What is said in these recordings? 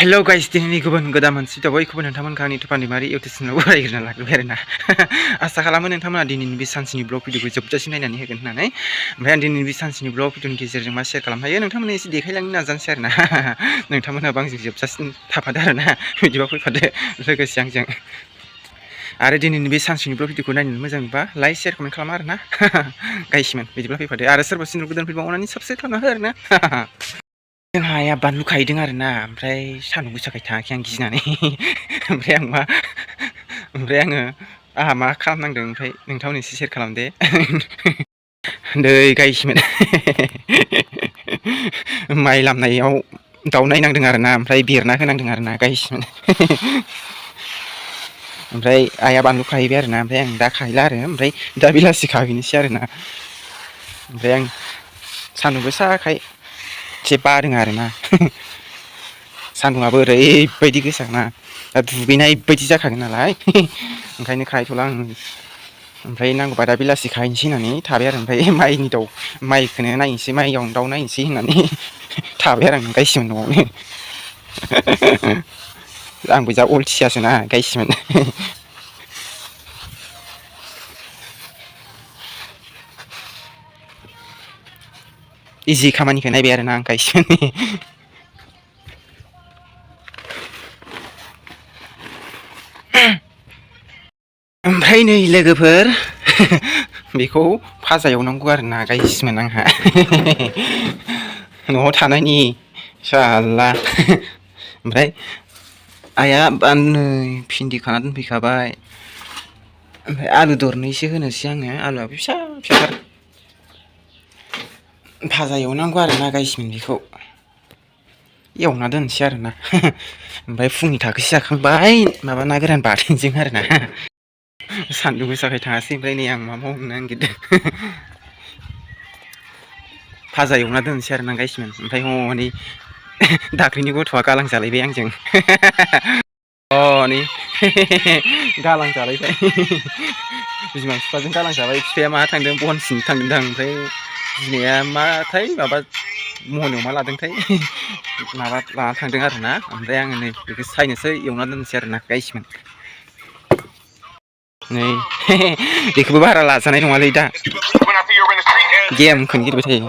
हेल' guys दिनैनि गुबुन गोदान मोनसे बयखौबो नोंथांमोनखौ आंनि तुफानदैमारि इउटुब चेनेलाव बरायग्रोना लाग्रोबाय आरोना आसा खालामो नोंथांमोना दिनैनि बे सानसेनि ब्लग भिडिअखौ जोबजासिम नायनानै होगोन होननानै ओमफ्राय आं दिनैनि बे सानसेनि ब्लग भिडिअनि गेजेरजों मा शेयार खालामनो हायो नोंथांमोननो एसे देखायलांनो नाजानोसै आरोना नोंथांमोनहाबो आंजों जोबजासिम थाफादो आरोना बिदिबा फैफादो लोगोसे आंजों आरो दिनैनि बे सानसेनि ब्लग भिडिअखौ नायनो मोजां मोनबा लाइक शेयार कमेन्ट खालाम आरोना गाइसमोन बिदिब्ला फैफादो आरो सोरबा चेनेल गोदान फैबा अननानै साबस्क्राइब खालामना हो आरोना जोंहा आइया बानलु खाहैदों आरोना ओमफ्राय सान्दुं गोसाखाय थाङाखै आं गिनानै ओमफ्राय आंहा मा खालामनांदों ओमफ्राय नोंथांमोन एसे सेयार खालामदे दै गाइसमोन माइ लामनायाव दाउ नायनांदों आरोना ओमफ्राय बेरना होनांदों आरोना गाइसमोन ओमफ्राय आइया बानलु खाहैबाय आरोना ओमफ्राय आं दा खाहैला आरो ओमफ्राय दा बेलासि खाहैनोसै आरोना ओमफ्राय आं सान्दुं गोसाखाय एसे बादों आरोना सान्दुंआबो ओरैबायदि गोसाना दा दुगैनाय बायदि जाखागोन नालाय ओंखायनो खाहैथ'ला आं ओमफ्राय नांगौबा दा बेलासि खाहैनोसै होननानै थाबाय आरो ओमफ्राय माइखौनो नायनोसै माइयाव दाउ नायनोसै होननानै थाबाय आरो आं गाइसमोन न'आवनो आंबो जा अलसियासोना गाइसमोन इजि खामानिखौ नायबाय आरोना आं गाइसमोन ओमफ्राय नै लोगोफोर बेखौ फाजा एवनांगौ आरोना गाइसमोन आंहा न'आव थानायनि साल्ला ओमफ्राय आइया नै भिन्दि खाना दोनफैखाबाय ओमफ्राय आलु दरनैसो होनोसै आङो आलुआबो फिसा फिसाथार फाजा एवनांगौ आरोना गाइसमोन बेखौ एवना दोनसै आरोना ओमफ्राय फुंनि थाखोसे जाखांबाय माबा ना गोरान बाथोनजों आरोना सान्दुं गोसाखाय थाङासै ओमफ्राय नै आं मा मावनो नागिरदों फाजा एवना दोनसै आरोना गाइसमोन ओमफ्राय हनै दाख्लैनि गथ'आ गालां जालायबाय आंजों नै गालां जालायबाय बिमा बिफाजों गालां जाबाय बिफाया माहा थांदों बन सिननो थांदोंदां ओमफ्राय बिमाया माथाय माबा महनायाव मा लादोंथाय माबा लाना थांदों आरोना ओमफ्राय आङो नै बेखौ सायनोसै एवना दोननोसै आरोना गाइसमोन नै बेखौबो बारा लाजानाय नङालै दा गेमखौनो गेलेबाय थायो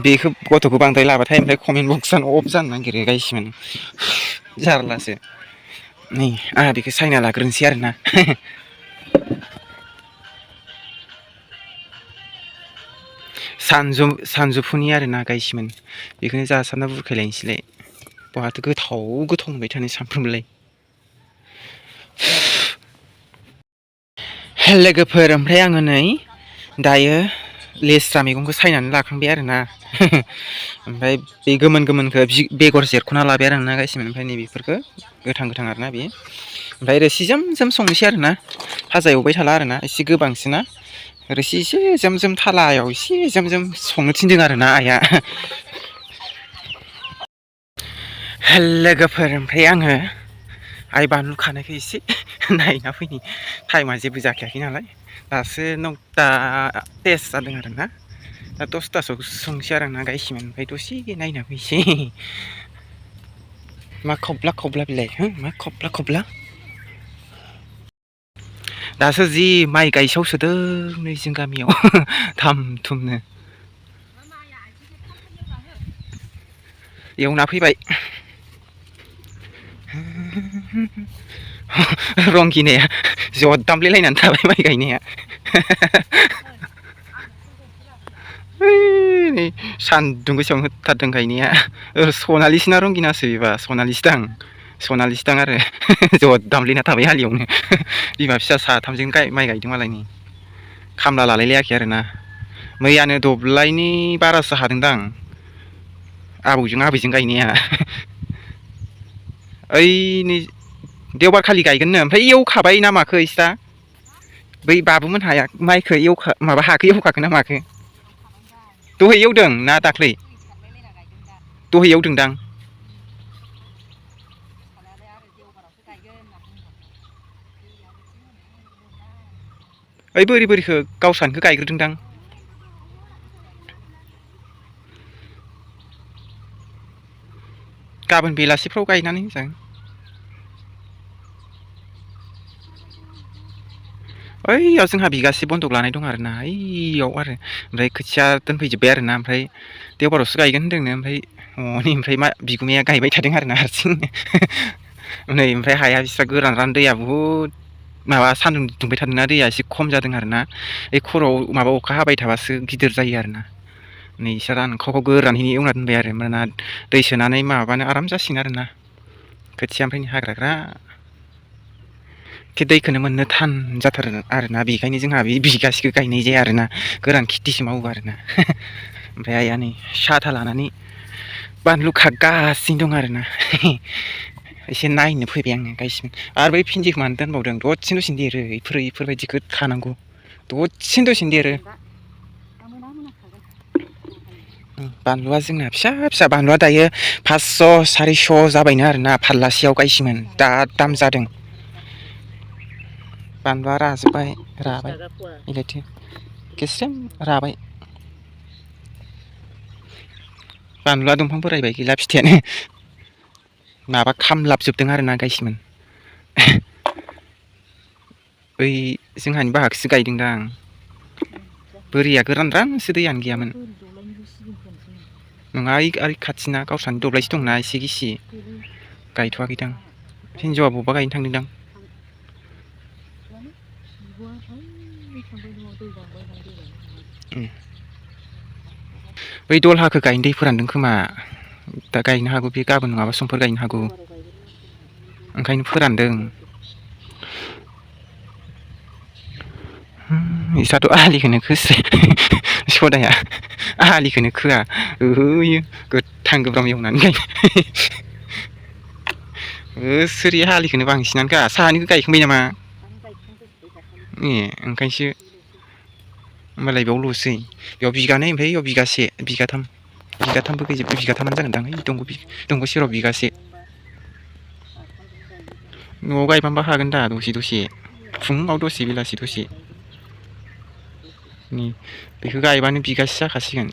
बेखौ गथ'खौ बांद्राय लाबाथाय ओमफ्राय कमेन्ट बक्सआनो अफ जानो नागिरो गाइसमोन जारलासो नै आंहा बेखौ सायना लाग्रोनोसै आरोना सानजौफुनि आरोना गाइसमोन बेखौनो जासाबना बुरखायलायनोसैलाय बहाथो गोथाव गोथाव मोनबाय थानो सानफ्रोमबोलाय लोगोफोर ओमफ्राय आङो नै दायो लेस्रा मैगंखौ सायनानै लाखांबाय आरोना ओमफ्राय बे गोमोन गोमोनखौ बेगर जेरख'ना लाबाय आरोना गाइसमोन ओमफ्राय नैबेफोरखौ गोथां गोथां आरोना बेयो ओमफ्राय रोसि जोम जोम संनोसै आरोना फाजा एवबाय थाला आरोना एसे गोबांसैना रोसि एसे जोम जोम थालायाव एसे जोम जोम संनो थिनदों आरोना आइया लोगोफोर ओमफ्राय आङो आइ बानलु खानायखौ एसे नायना फैनि टाइमा जेबो जाखायाखै नालाय दासो 9ता 23 जादों आरोना दा 10तासोआव संसै आरोना गाइसमोन ओमफ्राय दसे नायना फैसै मा खब्ला खब्ला बिलाय मा खब्ला खब्ला दासो जि माइ गायसावसोदों नै जों गामियाव थाम थुमनो एवना फैबाय रंगिनाया जदामब्लेलायनानै थाबाय माइ गायनाया सान्दुं गोसायावनो होथारदों गायनाया सनालिसोना रंगिनासो बेबा सनालिसोदां आरो जदामब्लेना थाबाय हालियावनो बिमा फिसा साथामजों माइ गायदों मालायनि खामला लालायलायाखै आरोना मैयानो दब्लायनि बारासो हादोंदां आबौजों आबैजों गायनाया ओइ नै देवबारखालि गायगोननो ओमफ्राय एवखाबाय ना माखो इस्रा बै बाबुमोन हाया माइखौ माबा हाखौ एवखाखो ना माखो दहाय एवदों ना दाख्लै दहाय एवदोंदां ओइ बोरि बोरिखौ गावस्रानिखौ गायग्रोदोंदां गाबोन बेलासिफ्राव गायनानै मोजां ओइयाव जोंहा बिगासे बन्दक लानाय दं आरोना ओइयाव आरो ओमफ्राय खोथिया दोनफैजोब्बाय आरोना ओमफ्राय देवबारावसो गायगोन होन्दोंनो ओमफ्राय हनै ओमफ्राय मा बिगुमाया गायबाय थादों आरोना हारसिंनो नै ओमफ्राय हाया बिस्रा गोरान दैया बुहुद माबा सान्दुं दुंबाय थादोंना दैया एसे खम जादों आरोना बे खर'आव माबा अखा हाबाय थाबासो गिदिर जायो आरोना नै इसा रानखावखाव गोरानैनो एवना दोनबाय आरो होमबाना दै सोनानै माबाबानो आराम जासिगोन आरोना खोथिया ओमफ्राय हाग्राग्रा दैखौनो मोननो थान जाथारो आरोना बेखायनो जोंहा बे बिगासेखौ गायनाय जाया आरोना गोरान खेथिसो मावो आरोना ओमफ्राय आइया नै साथा लानानै बानलु खागासिनो दं आरोना एसे नायनो फैबाय आङो गायसिगोन आरो बै भिन्दिखौ मानो दोनबावदों दसेनो दसेनो देरो इफोरबायदिखौ खानांगौ दसेनो दसेनो देरो बानलुआ जोंना फिसा फिसा बानलुआ दायो 500 400 जाबायनो आरोना फाल्लासेयाव गायसिमोन दा दाम जादों बानलुआ राजोब्बाय राबाय इलायथो गेस्रेम राबाय बानलुआ दंफां बोरायबाय गैला फिथाइयानो माबा खामलाबजोबदों आरोना गायसिमोन बै जोंहानि बाहागोसो गायदोंदां बोरिया गोरानरामसो दैयानो गैयामोन नङा ओइ खाथिना गावस्रानि दब्लायसे दंना एसे गिसि गायथ'वाखैदां हिन्जावआ बबेबा गायनो थांदोंदां बै दलहाखौ गायनो दै फोरानदों खोमा दा गायनो हागौ बे गाबोन नङाबा समफोर गायनो हागौ ओंखायनो फोरानदों इसाथ' आलिखौनो खोस्राय सदाया आलिखौनो खोआ ओहोयो गोथां गोब्राम एवनानै गायबाय बोसोरै आलिखौनो बांसिनानो खोआ साहानिखौ गायखांबाय नामा ए ओंखायनोसो होमबालाय बेयावल'सै बेयाव बिगानै ओमफ्राय बेयाव बिगासे बिगाथामबो गैजोबबाय बिगाथामानो जागोनदां ओइ दंग' सेराव बिगासे न'आव गायबानोबा हागोन दा दसे दसे फुङाव दसे बेलासि दसे नै बेखौ गायबानो बिगासे जाखासिगोन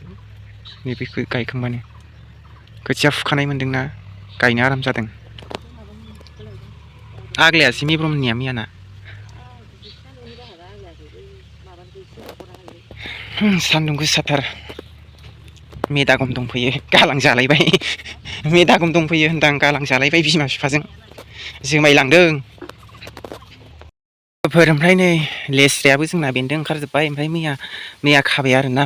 नैबेखौ गायखांबानो खोथिया फुखानाय मोन्दोंना गायनो आराम जादों आग्लायासै मेब्रमनिया मैयाना सान्दुं गोसाथार मेदागम दंफैयो गालां जालायबाय मेदागम दंफैयो होनदां गालां जालायबाय बिमा बिफाजों जोमाय लांदों ओमफ्राय नै लेस्रायाबो जोंना बेन्दों ओंखारजोब्बाय ओमफ्राय मैया खाबाय आरोना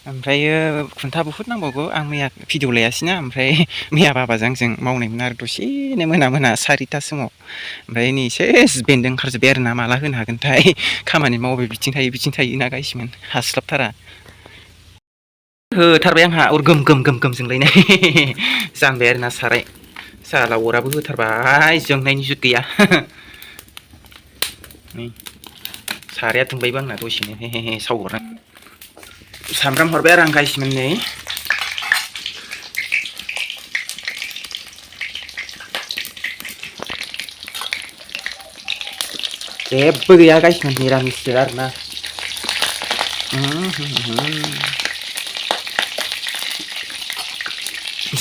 ओमफ्रायो खुन्था बुहुद नांबावगौ आं मैया भिडिअ लायासैना ओमफ्राय मैया बाबाजों आंजों मावनायमोन आरो दसेनो मोना 4टा समाव ओमफ्राय नै सेस बेन्दों ओंखारजोब्बाय आरोना माला होनो हागोनथाय खामानि मावबाय बिथिं थायो ना गायसिमोन हास्लाबथारा होथारबाय आंहा अर गोम गोम जोंलायनाय जानबाय आरोना साराय साला अराबो होथारबाय जोंनायनि जुद गैया नै साराया दुंबायबो आंना दसेनो हे सावहरना सामब्राम हरबाय आरो आं गायसिमोन नै जेबो गैया गायसिमोन निरामिससो आरोना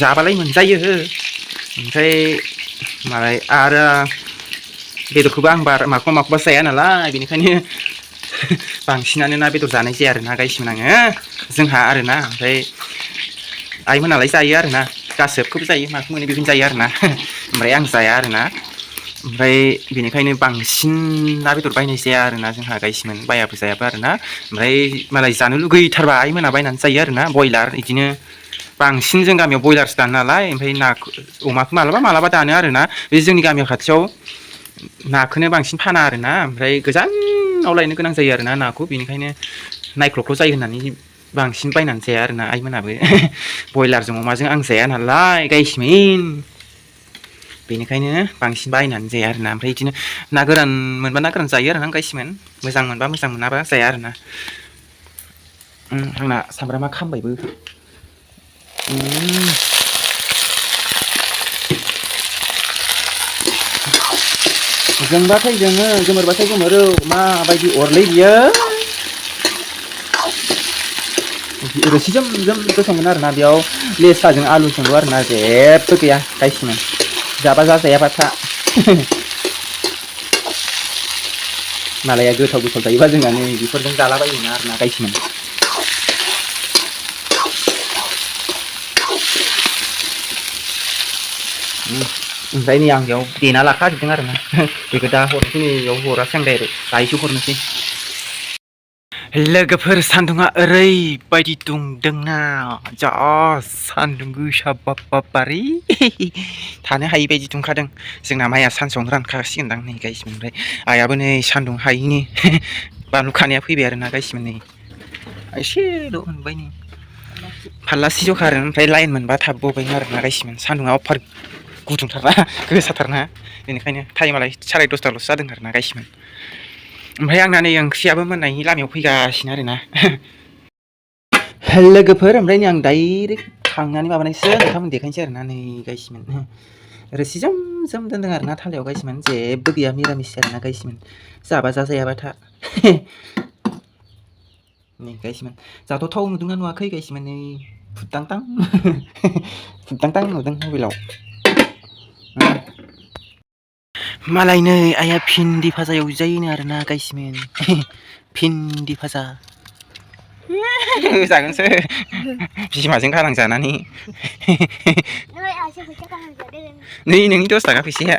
जाबालाय मोनजायो ओमफ्राय मालाय आरो बेदरखौबो आं माखौबा जाया नालाय बेनिखायनो बांसिनानो ना बेदर जानाय जाया आरोना गायसिमोन आङो जोंहा आरोना ओमफ्राय आइमोनालाय जायो आरोना गासिबखौबो जायो माखौ मोनो बेखौनो जायो आरोना ओमफ्राय आं जाया आरोना ओमफ्राय बेनिखायनो बांसिन ना बेदर बायनाय जाया आरोना जोंहा गायसिमोन बायाबो जायाबो आरोना ओमफ्राय मालाय जानो लुगैथारबा आइमोना बायनानै जायो आरोना बयलार बिदिनो बांसिन जों गामियाव बयलारसो दानो नालाय ओमफ्राय नाखौ अमाखौ मालाबा दानो आरोना बे जोंनि गामियाव खाथियाव नाखौनो बांसिन फाना आरोना ओमफ्राय गोजानाव लायनो गोनां जायो आरोना नाखौ बेनिखायनो नायख्ल' जायो होननानै बांसिन बायनानै जाया आरोना आइमोनाबो बयलारजों अमाजों आं जाया नालाय गायसिमोन बेनिखायनो बांसिन बायनानै जाया आरोना ओमफ्राय बिदिनो ना गोरान मोनबा ना गोरान जायो आरोना गायसिमोन मोजां मोनबा मोजां मोनाबा जाया आरोना आंना सामब्रामा खामबायबो जोंबाथाय जोङो गोमोरबाथाय गोमोरो माबायदि अरलै बियो रोसि जोम गोसोमोन आरोना बेयाव लेस्राजों आलुजोंल' आरोना जेबो गैया गायसिमोन जाबा जाजायाबा था मालाया गोथाव गोथाव जायोबा जोंहा नै बेफोरजों जालाबायोना आरोना गायसिमोन ओमफ्राय नै आं बेयाव देना लाखाजोबदों आरोना बेखौ दा हरनोसै नैयाव हरासै आं डाइरेक्ट दायोसो हरनोसै लोगोफोर सान्दुङा ओरैबायदि दुंदोंना जा सान्दुं गोसा बाबाबारि थानो हायि बायदि दुंखादों जोंना माइया सानसेयावनो रानखासिगोनदां नै गायसिमोन ओमफ्राय आइयाबो नै सान्दुं हायिनि बानलु खानाया फैबाय आरोना गायसिमोन नै एसेल' मोनबाय नै फाल्लासे जखा आरो ओमफ्राय लाइन मोनबा थाब गबायमोन आरोना गायसिमोन सान्दुङा अफार गुदुंथारना गोसाथारना बेनिखायनो टाइमालाय 10:30ल'सो जादों आरोना गायसिमोन ओमफ्राय आंना नै ओंख्रियाबो मोननायनि लामायाव फैगासिनो आरोना लोगोफोर ओमफ्राय नै आं डाइरेक्ट खांनानै माबानायसो नोंथांमोन देखायनोसै आरोना नै गायसिमोन रोसि जोम जोम दोनदों आरोना थालायाव गायसिमोन जेबो गैया मिरामिस आरोना गायसिमोन जाबा जाजायाबा था नै गायसिमोन जाथावथाव नुदोंना नुवाखै गायसिमोन नै फुद्दांतां फुद्दांतां नुदों मबाइलाव मालाय नै आइया भिन्दि भाजा एवजायोनो आरोना गायसिमोन भिन्दि भाजा जागोनसो बिमाजों गारां जानानै नै नोंनि 10 थाखा फैसाया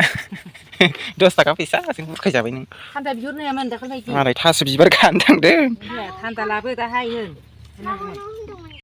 10 थाखा फैसा जों बुरखायजाबाय नों थान्दा बिहरनायामोन दाखालि मालाय थास' बिबार खानो थांदों थान्दा लाबो दाहाय होन